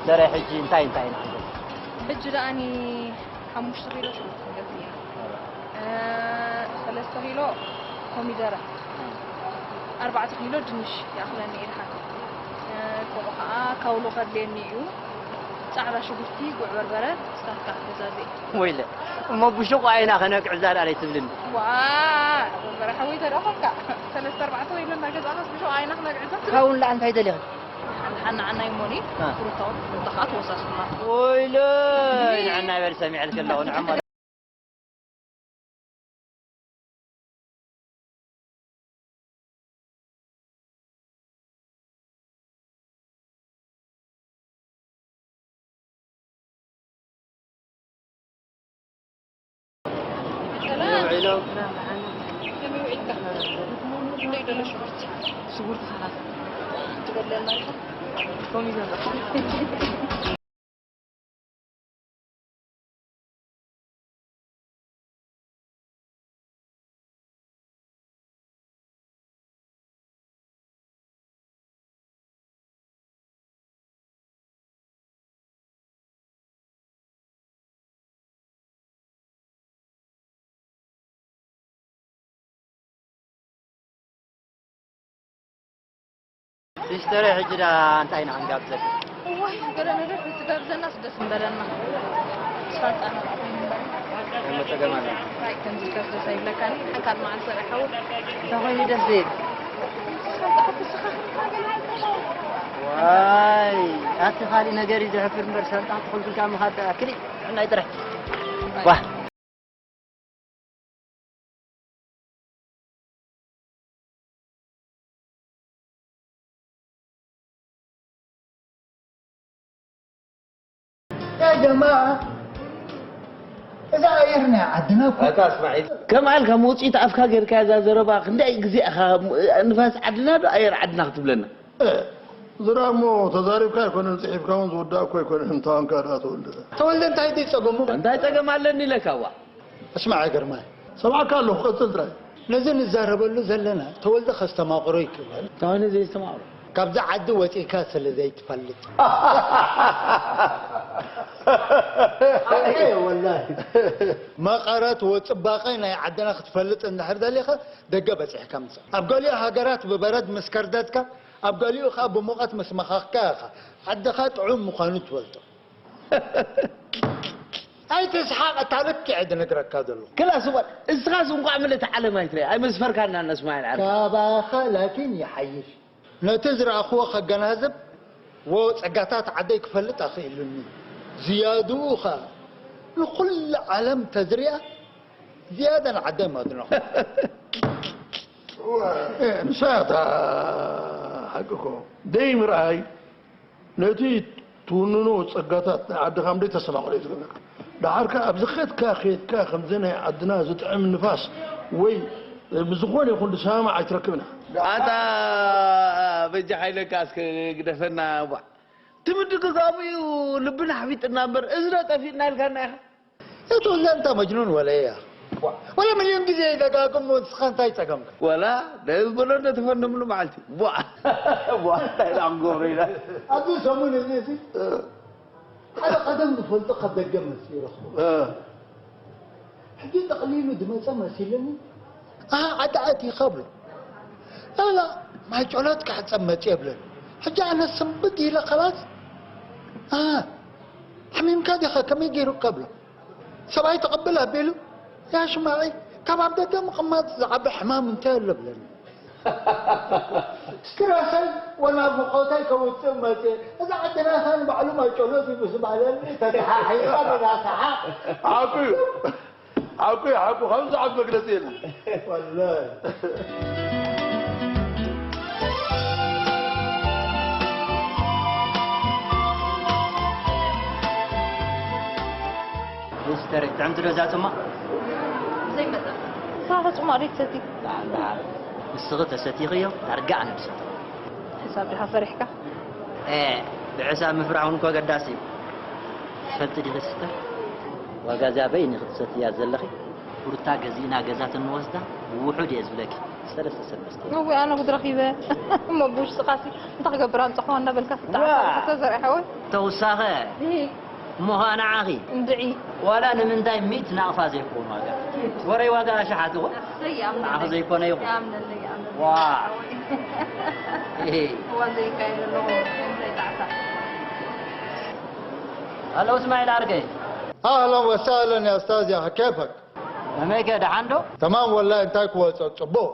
ደረ ሕጂ እንታይ እንታይ ኢና ክንገዝእ? ሕጂ ደኣኒ ሓሙሽተ ኪሎ ሽጉርቲ ክንገዝእ ኢና። እ፣ ሰለስተ ኪሎ ኮሚደረ፣ ኣርባዕተ ኪሎ ድንሽ ይኣኽለኒ ኢልካ። እ፣ ከምኡ ከኣ ካውሎ ከድልየኒ እዩ። ጻዕዳ ሽጉርቲ፣ ጉዕ በርበረ፣ ስታካ ገዛዝእ። ወይለ፣ እሞ ብሹቕ ዓይና ከነግዕዛ ደኣ ኣይትብልን? ዋ፣ በርበረ ሓወይ ተረኸብካ። ሰለስተ ኣርባዕተ ወይ ኢሎ እናገዛእኻስ ብሹቕ ዓይና ክነግዕዛ ትብል? ካብኡ ንላዕሊ እንታይ ደሊኻ? ሓን-፣ ሓና ዓናይ ሞኒ፣ አ። ፍሩታውን ፍሩታ ከኣ ተወሳስብና። ወይለ፣ ንዓና በል ሰሚዐልኪ ኣለኹ፣ ንዓማ። ሰላም። ውዒሎም። ከመይ ውዒልካ? ክንደይ ደሎ ሽጉርቲ? ሽጉርቲ ሰላሳ። ትበልዕ ኣለኻ? ኮሚደረ። ሲስተረይ፣ ሕጂ ደኣ እንታይ ኢና ክንጋብዘኪ? እዋይ፣ ገለ ነገር ክትጋብዘናስ ደስ ምበለና። ምስ ፋንጣና። እሞ ጸገም ኣሎ። ኣይ፣ ከምዚ ከርሰስ ኣይብለካን። ሓንካል መዓልቲ ርሓው። እንታይ ኮይኑ ደስ ዘይብል? ዋይ፣ ኣቲ ካሊእ ነገር እዩ ዘሕፍር እምበር፣ ሳንጣ ክትኹልክልካ ምኻድ ደኣ ክሊእ ጥዕናይ ጥራሕ። ዋህ። ያ ጀማዓ፣ እዛ ኣየር ናይ ዓድና እኮ። ኣታ እስማዒል፣ ከምኣ ኢልካ መውጽኢት ኣፍካ ጌርካ እዛ ዘረባ ክንደይ ግዜ ኢኻ ንፋስ ዓድና ዶ ኣየር ዓድና ክትብለና? እ፣ ዝራ እሞ ተዛሪብካ ኣይኮነን፣ ጽሒፍካ እውን ዝውዳእ እኮ ኣይኮነን። እንታንካ ደኣ ተወልደ። ተወልደ እንታይ ድዩ ጸገሙ? እንታይ ጸገም ኣለኒ ኢለካ ዋ? እስማዕ ግርማይ። ሰማዕካ ኣለኹ፣ ቀጽል ጥራይ። ነዚ ንዛረበሉ ዘለና ተወልደ ከስተማቕሮ ይክእል። እንታይ ነዚ ዘስተማቕሮ? ካብዛ ዓዲ ወጺእካ ስለ ዘይትፈልጥ። ሓቂ ወላሂ። መቐረት ወጽባቐ ናይ ዓድና ክትፈልጥ እንድሕር ደሊኻ ደገ በጺሕካ ምጻእ። ኣብ ገሊኡ ሃገራት ብበረድ ምስ ከርደድካ፣ ኣብ ገሊኡ ከኣ ብሙቐት ምስ መኸኽካ ኢኻ ዓድኻ ጥዑም ምዃኑ ትፈልጦ። ኣይትስሓቕ፣ እታ ልክዕ ድነግረካ ዘለኹ። ክላስ እዋን፣ እስኻስ እንቋዕ ምልእቲ ዓለም ኣይትረኣ፣ ኣይመስፈርካና እነስማኤል ዓርኪ። ካባኻ ላኪን ይሓይሽ። ነቲ ዝረኣኽዎ ከገናዝብ፣ ወ ጸጋታት ዓደይ ክፈልጥ ኣኽኢሉኒ። ዝያድኡ ኸኣ ንኹሉ ዓለም ተዝሪኣ፣ ዝያዳ ንዓደይ ማድነኹ። እወ፣ እ፣ ንሳ እያ እታ ሓቂ እኮ። ደይ ምርኣይ፣ ነቲ ትውንኖ ጸጋታት ናይ ዓድኻ እምበይ ተስተማቕሮ እዩ ዝገብረካ። ደሓር ከኣ ኣብዚ ኸድካ፣ ኸድካ ከምዚ ናይ ዓድና ዝጥዕም ንፋስ ወይ ብዝኾነ ይኹን ዝሰማማዕ ኣይትረክብን ኢኻ። ኣታ በጃ ሓይለካ እስከ ግደፈና እባ። ትምድግ ካብኡ እዩ ልብና ሓፊጥና እምበር እዝና ጠፊእና ኢልካና ኢኻ። እቱ ለንታ መጅኑን ወለያ። ወላ ሚልዮን ግዜ ይደጋግሞ፣ ንስኻ እንታይ ጸገምካ? ወላ ደብ በሎ እንደ ተፈንምሉ መዓልቲ። ቧ። ቧ፣ እንታይ ደኣ ክንገብሮ ኢና? ኣብዚ ሰሙን እዚ፣ እዚ ሓደ ቀደም ዝፈልጦ ካብ ደገ መጽዩ ረኽቦ። እ። ሕጂ ጠቕሊሉ ዝመጸ መሲልኒ፣ ኣሃ፣ ዓዲ ኣቲኻ እብሎ። ላላ፣ ማይ ጨሎት ክሕጸብ መጽየ እብለኒ። ሕጂ ኣነ ስንብድ ኢለ፣ ከላስ፣ ኣሃ፣ ሓሚምካ ዲኻ? ከመይ ገይሩካ? እብሎ። ሰብኣይ ተቐብል ኣቢሉ፣ "ያ ሽማዒ፣ ካብ ኣብ ደገ ምቕማጥ ዝዓቢ ሕማም እንታይ ኣሎ?" እብለኒ። ስትረሰይ ወናፍቖተይ ከውጽእ መጽየ። እዛ ዓድና ኸኣ ንባዕሉ ማይ ጨሎት እዩ ምስ በሃለኒ፣ ተተሓሒዝካ ብናስሓቕ። ሓቁ እዩ። ሓቁ እዩ፣ ሓቁ። ካብዚ ዝዓቢ መግለጺ የለን። ወላሂ። ሚስተር፣ ጥዕምቲ ዶ እዛ ጽማቕ? ዘይመጠን። ንስኻ ጽማቕ ደይትሰቲ? ደሓን፣ ደሓን። ንስኺ ተሰቲኽዮ፣ ዳርጋ ኣነ ድሰቲ። ሕሳብ ዲኻ ፈሪሕካ? ኤ፣ ብሕሳብ ምፍራሕ እውን እኮ ኣገዳሲ እዩ። ትፈልጢ ዲኺ ሲስተር? ዋጋ እዚኣ በይንኺ ትሰትያ ዘለኺ፣ ፉርታ ገዚእና ገዛ ተንወስዳ ብውሑድ እየ ዝብለኪ። ሰለስተ ሰብ መስተ። እወ፣ ኣነ ጉድ ረኺበ። እሞ ብውሽጥኻሲ እንታይ ክገብር ኣምጻኹዋ እናበልካ ትተዓሳለኻ ተዘርዒ ሓወይ? ተውሳኸ እሂ፣ እሞ ኸኣ ንዓኺ እንድዒ። ዋላ ንምንታይ ሚእቲ ናቕፋ ዘይኮን ዋጋ። ወረይ ዋጋ ኣሽሓት እኮ። ኣሰይ፣ ይኣምነለይ። ንዓኺ ዘይኮነ ይኹን። ይኣምነለይ፣ ይኣምነለይ። ዋ። ሓወይ። እሂ። እዋ ዘይካየድ ኣለዎ። እንታይ ጣዕሳ? ኣለዉ እስማዒል ዓርከይ። أهلا وسهلا يا أستاذ، يا كيفك؟ ከመይከ ደሓን ዶ? تمام والله، እንታይ ክወጾ ጽቡቕ።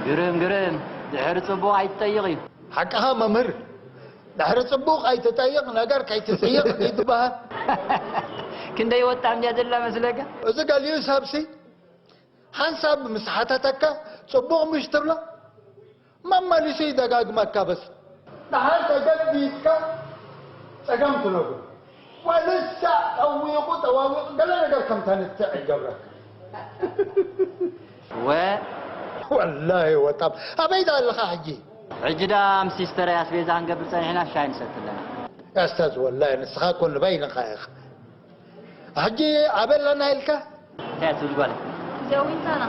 ግርም ግርም፣ ድሕሪ ጽቡቕ ኣይትጠይቕ እዩ። ሓቅኻ መምህር፣ ድሕሪ ጽቡቕ ኣይትጠይቕ ነገር ከይትጽይቕ ይትበሃል። ክንደይ ወጣም ድያ ዘላ መስለካ? እዚ ገሊኡ ሰብሲ ሓንሳብ ምስ ሓተተካ ጽቡቕ ምሽ ትብሎ? መመሊሱ ይደጋግመካ በስ ደሓር ተገዲድካ ጸገም ትነግሮ ወይ ንሳ ጠዊቑ ጠዋዊቑ ገለ ነገር ከም ተንትዕ ይገብረካ ወ ወላሂ ወጣም ኣበይ ዳ ኣለኻ ሕጂ ሕጂ ዳ ምስ ሲስተረይ ኣስቤዛ ክንገብር ጸኒሕና ሻሂ ንሰቲ ኣለና ያስታዝ ወላሂ ንስኻ እኮ ንበይንኻ ኢኻ ሕጂ ኣበይ ኣለና ኢልካ እንታይ ትብል ጓል እዚኣ ዊንታና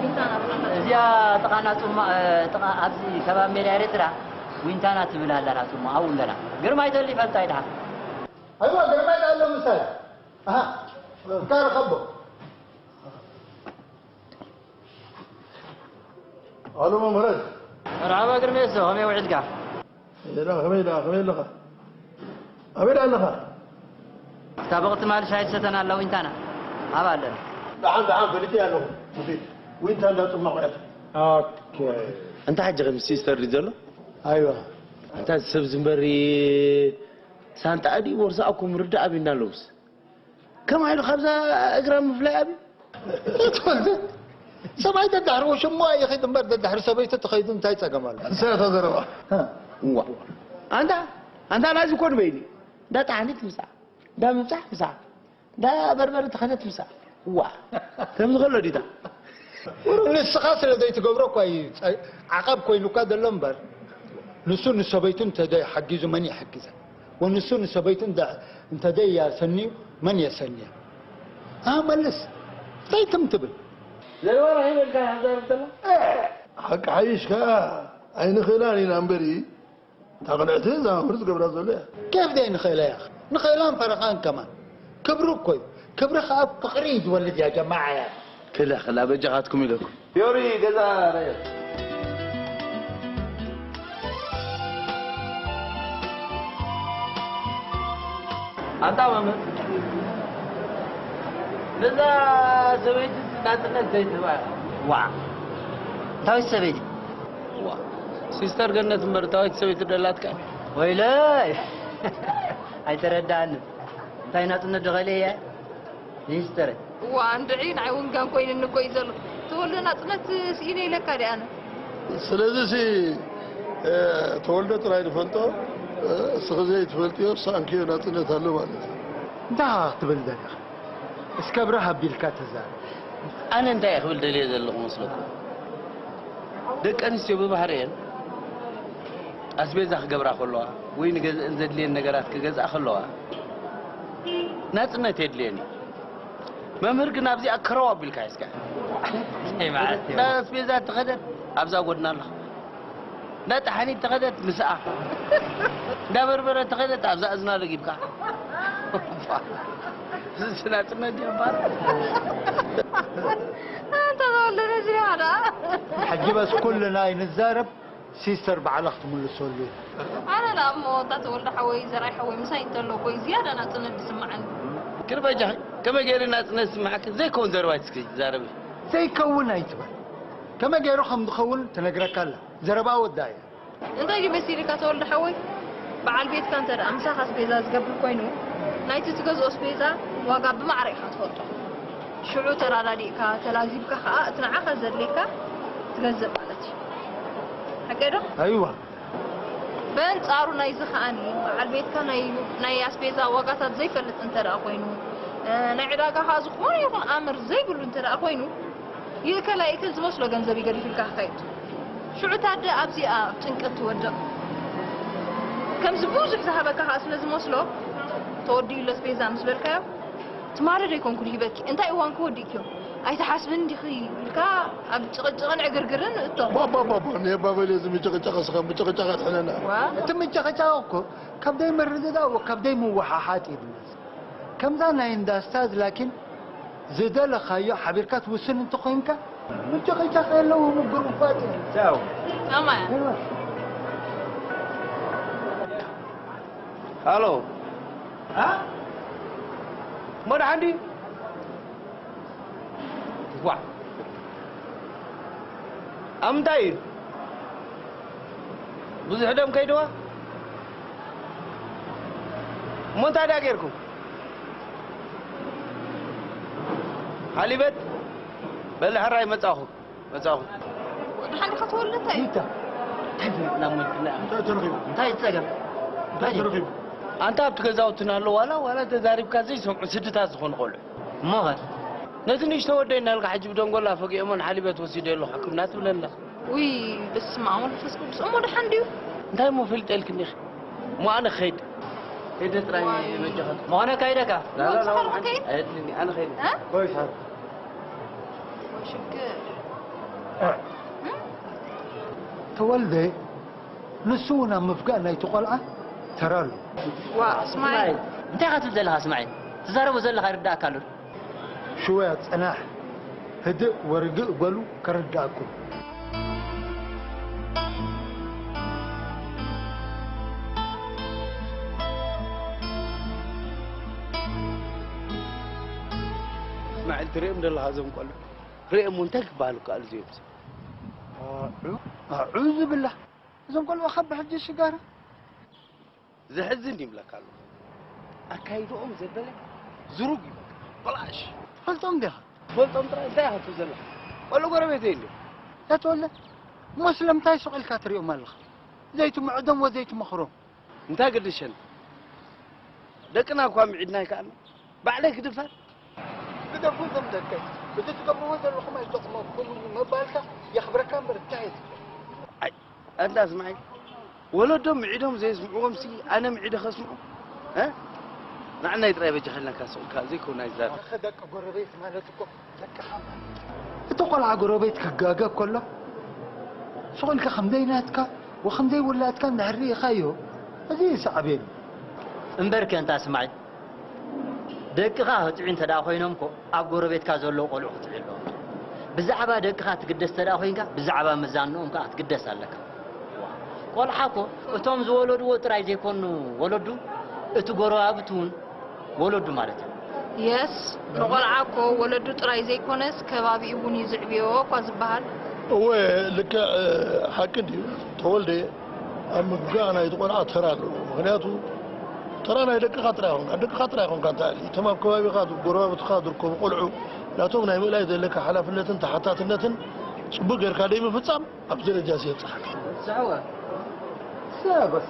ዊንታና ብሓመድ እዚኣ ጥቓና ጽማ ጥቓ ኣብዚ ከባቢ ሜዳ ኤርትራ ዊንታና ትብል ኣላ ናጽማ ኣብኡ ኣለና ግርማይ ተሊፈ እንታይ ድሓ ኣይዋ ግርማይ ኣሎ ምሳይ ኣሃ እንካ ረኸቦ ኣሎ መምህረይ መርሓባ ግርሜሶ ከመይ ውዒልካ لا خميلة خميلة خميلة لخا ስታበቕ ትማል ሻሂ ትሰተና ኣላ ዊንታና ኣብ ኣለና ደሓን ደሓን ፈሊጠ ኣለኹ ሙፊድ ዊንታ እንዳ ጽማቕ ውዕል እንታይ ሕጂ ከም ሲስተር ድዩ ዘሎ ኣይዋ ኣንታ ሰብ ዝንበሪ ሳንጣ ድዩ ቦርሳ እኮ ምርዳእ ኣቢና ኣለውስ ከማይ ኢሉ ካብዛ እግራ ምፍላይ ኣብዩ። ተወልደ ሰብኣይ ደድሕሪ ውሽሞ ይኺድ እምበር ደድሕሪ ሰበይቱ ተኸይዱ እንታይ ጸገም ኣሎ? እሰ ተዘረባ። እዋ ኣንታ ኣንታ ናዚ ኮድ በይኒ እንዳ ጣሕኒት ምሳ እንዳ ምብጻሕ ምሳ እንዳ በርበረ ተኸደት ምሳ እዋ ከምዚ ከሎ ዲታ ንስኻ ስለ ዘይትገብሮ እኳ እዩ ዓቐብ ኮይኑካ ዘሎ እምበር ንሱ ንሰበይቱ እንተዘይሓጊዙ መን ይሕግዛ? ወንሱ ንሰበይቱ እንተ- እንተዘይያሰንዩ መን የሰንያ? ኣ መልስ እንታይ ትም ትብል? ዘረባ ረኺበልካ ሓዛር እንተላ ሓቂ ሓይሽ ከኣ ኣይንኽእላን ኢና እምበሪ እታ ቅንዕቲ እዛ መምህር ዝገብራ ዘሎ እያ። ኬፍ ደይ ንኽእላ እያ ንኽእላን ፈረኻን ከማን ክብሪ እኮ እዩ ክብሪ ከኣ ፍቕሪ እዩ ዝወልድ እያ ጀማዓ እያ ክላ ክላ በጃኻትኩም ኢለኩም ዮሪ ገዛ ረየ ኣንታ መምህር ነዛ ሰበይቲ ናጽነት ዘይትህባ ኢኻ። ዋዕ እታዊት ሰበይቲ ዋዕ ሲስተር ገነት እምበር እታዊት ሰበይቲ ደላትካ ወይለይ ኣይተረዳኣንን እንታይ ናጽነት ደኸለ እየ ሚኒስተር እዋ እንድዒ ንዓይ እውን ጋን ኮይንኒ እኮ እዩ ዘሎ ተወልደ ናጽነት ስኢነ ኢለካ ዲ ኣነ ስለዚ ሲ ተወልደ ጥራይ ዝፈልጦ እስኺ ዘይትፈልጥዮ ሳንክዮ ናጽነት ኣሎ ማለት እዩ እንታይ ክትብል ደሊኻ እስከ ብርህ ኣቢልካ ተዛረብ ኣነ እንታይ እየ ክብል ደልየ ዘለኹ መስለኩም ደቂ ኣንስትዮ ብባህርየን ኣስቤዛ ክገብራ ከለዋ ወይ ንገዝአን ዘድልየን ነገራት ክገዝኣ ከለዋ ናጽነት የድልየን እዩ መምህር ግን ኣብዚኣ ክረው ኣቢልካ እስካ እንታይ ማለት እዩ? እንዳ ኣስቤዛ ተኸደት ኣብዛ ጎድና ኣለኻ እንዳ ጠሓኒት ተኸደት ምስኣ እንዳ በርበረ ተኸደት ኣብዛ እዝና ለጊብካ ናጽነት ይባል ተወለደ ዚያዳ ሕጂ በስ ኩልና ኣይንዛረብ ሲስተር ባዕላ ክትምልሰሉ እያ። ኣነ ደኣ እሞ እታ ተወልደ ሓወይ ዘርኣይ ሓወይ ምሳይ እንተሎ እኮ እዩ ዝያዳ ናጽነት ዝስምዓኒ። ግን በጃኺ ከመይ ገይሩ ናጽነት ዝስምዓኪ ዘይከውን ዘረባ እስኪ ዛረቢ። ዘይከውን ኣይትበል። ከመይ ገይሩ ከም ዝኸውን ትነግረካ ኣላ። ዘረባ ወዳ እያ። እንታይ ድዩ መሲልካ ተወልደ ሓወይ? በዓል ቤትካ እንተ ደኣ ምሳኻ ኣስቤዛ ዝገብር ኮይኑ ናይቲ ትገዝኦ ኣስቤዛ ዋጋ ብማዕረ ኢኻ ትፈልጦ። ሽዑ ተራዳዲእካ ተላዚብካ ከኣ እቲ ንዓኻ ዘድልየካ ትገዝእ ማለት እዩ። ሓቀይ ዶ? ኣይዋ። በንጻሩ ናይዚ ከኣኒ በዓል ቤትካ ናይ ናይ ኣስቤዛ ዋጋታት ዘይፈልጥ እንተ ደኣ ኮይኑ ናይ ዕዳጋ ከኣ ዝኾነ ይኹን ኣምር ዘይብሉ እንተ ደኣ ኮይኑ ይእከል ኣይእከል ዝመስሎ ገንዘብ እዩ ገዲፉልካ ክኸይድ። ሽዑ እታ ኣደ ኣብዚኣ ኣብ ጭንቀት ትወድቕ። ከምዚ ብዙሕ ዝሃበካ ከኣ ስለ ዝመስሎ ተወዲኡ ኣሎ ኣስቤዛ ምስ በልካዮ ትማሊ ዶ ኣይኮንኩን ሂበኪ እንታይ እዋን ከ ወዲእክዮ ኣይትሓስብን ዲኺ ኢልካ ኣብ ጭቕጭቕን ዕግርግርን እቶ። ባባባባ፣ ነባበል እዚ ምጭቕጫቕ እስኻ ምጭቕጫቕ ኣትሕነና። ዋ። እቲ ምጭቕጫቕ እኮ ካብ ደይ ምርድዳእ ወካብ ደይ ምውሓሓጥ እዩ ዝመጽእ። ከምዛ ናይ እንዳ ስታዝ ላኪን ዝደለኻዮ ሓቢርካ ትውስን እንተኾይንካ ምጭቕጫቕ የለዎም፣ ግሩፋት እዮም። ኣማያ። ሃሎ። መድሓን ድዩ? ዋ። ኣብ ምንታይ እዩ? ብዙሕ ደም ከይድዋ? እሞ እንታይ ደኣ ጌርኩም? ሓሊበት? በል ሕራይ መጻኹ፣ መጻኹ። ድሓን ዲኻ ተወልደ እንታይ እዩ? ይታ እንታይ ናብ መልክና እንታይ ተረኺቡ? እንታይ ጸገም እንታይ እንታይ ተረኺቡ? ኣንታ ኣብቲ ገዛውትና ኣሎ ዋላ ዋላ ተዛሪብካ ዘይሰምዑ ስድታት ዝኾኑ ቆልዑ። እሞ ኸ ነቲ ንእሽቶ ወደይ እናልካ ሕጂ ብደንጎላ ፈጊኦሞን ሓሊበት ወሲደ ኣለኹ ሕክምና ትብለና። ውይ በስመ ኣብ ወመንፈስ ቅዱስ። እሞ ድሓን ድዩ? እንታይ እሞ ፈልጠልክኒ ኢኺ? እሞ ኣነ ክኸይድ። ሄደ ጥራይ በጃኻ ምዃነ ካይደካ ወንጭኻ ልኾንከይድ? ኣየድልኒ ኣነ ኸይደ እ? ወይ ሳት ሽግር። ተወልደ ንሱ እውን ኣብ ምፍጋእ ናይቲ ቆልዓ ተራ ኣለዎ። ዋ እስማዒል። እንታይ ኢኻ ትብል ዘለኻ እስማዒል? ትዛረቦ ዘለኻ ይርዳእካ ኣሎ። ሽወያ ጽናሕ፣ ህድእ ወርግእ በሉ ከረድኣኩም። እስማዒል ትርእዮም ዘለኻ እዞም ቆልዑ ርእዮም እንታይ ክበሃሉ ከኣሉ እዚኦም ኣዑ ኣዑ ዝብላ እዞም ቆልዑ ካብ ብሕጂ ሽጋራ ዘሕዝን ይብለካ ኣሎ ኣካይድኦም ዘበለ ዝሩግ ይበቃ በላሽ ትፈልጦም ዲኻ? ትፈልጦም ጥራይ እንታይ ኢኻ ትብል ዘለኻ ቆልዑ ጎረቤተይ እንዲዮም ያተወለ እሞ ስለምንታይ ሱቕ ኢልካ ትሪኦም ኣለኻ? ዘይትምዕዶም ወዘይትመኽሮም እንታይ ገድሸን ደቅና እኳ ምዒድና ይከኣልና ባዕለይ ክድፈር ግደፉ እዞም ደቀይ። እዚ ትገብርዎ ዘለኹም ኣይጠቕመኩም እዩ ምባልካ የኽብረካ እምበር እንታይ እዩ? ኣይ ኣንታ እስማዒል ወለዶም ምዒዶም ዘየስምዕዎም ሲ ኣነ ምዒደ ከስምዖም እ ንዓናይ ጥራይ በጃ ከለና ካስቕካ ዘይኮና ይዛረብ ኣኸ ደቂ ጎረቤት ማለት እኮ ደቅኻ ማለት እዩ። እቲ ቆልዓ ጎረቤት ክጋገ ከሎ ሱቕ ኢልካ ከም ዘይናትካ ወከም ዘይውላድካ እንድሕር ርኢኻዮ እዚ እዩ ሳዕቤኑ። እምበርከ እንታ እስማዒል ደቅኻ ክጥዕዩ እንተ ደኣ ኮይኖም እኮ ኣብ ጎረቤትካ ዘለዉ ቆልዑ ክጥዕዩ ኣለዎም። ብዛዕባ ደቅኻ ትግደስ እንተ ደኣ ኮይንካ ብዛዕባ መዛንኦም ከኣ ክትግደስ ኣለካ። ቆልዓ እኮ እቶም ዝወለድዎ ጥራይ ዘይኮኑ ወለዱ እቲ ጎረባብቲ እውን ወለዱ ማለት እዩ። የስ ንቆልዓ እኮ ወለዱ ጥራይ ዘይኮነስ ከባቢኡ እውን እዩ ዝዕብዮ እኳ ዝበሃል። እወ ልክዕ ሓቂ እንድዩ ተወልደ ኣብ ምፍጋእ ናይቲ ቆልዓ ተራ ኣለዎ ምክንያቱ ተራ ናይ ደቅኻ ጥራይ ይኹንካ ደቅኻ ጥራይ ይኹንካ እንታ እቶም ኣብ ከባቢኻ ጎረባብትኻ ዝርከቡ ቆልዑ ናቶም ናይ ምእላይ ዘለካ ሓላፍነትን ተሓታትነትን ፅቡቅ ጌርካ ደይ ምፍፃም ኣብዚ ደረጃ እዚ የብፅሓካ ሰበስ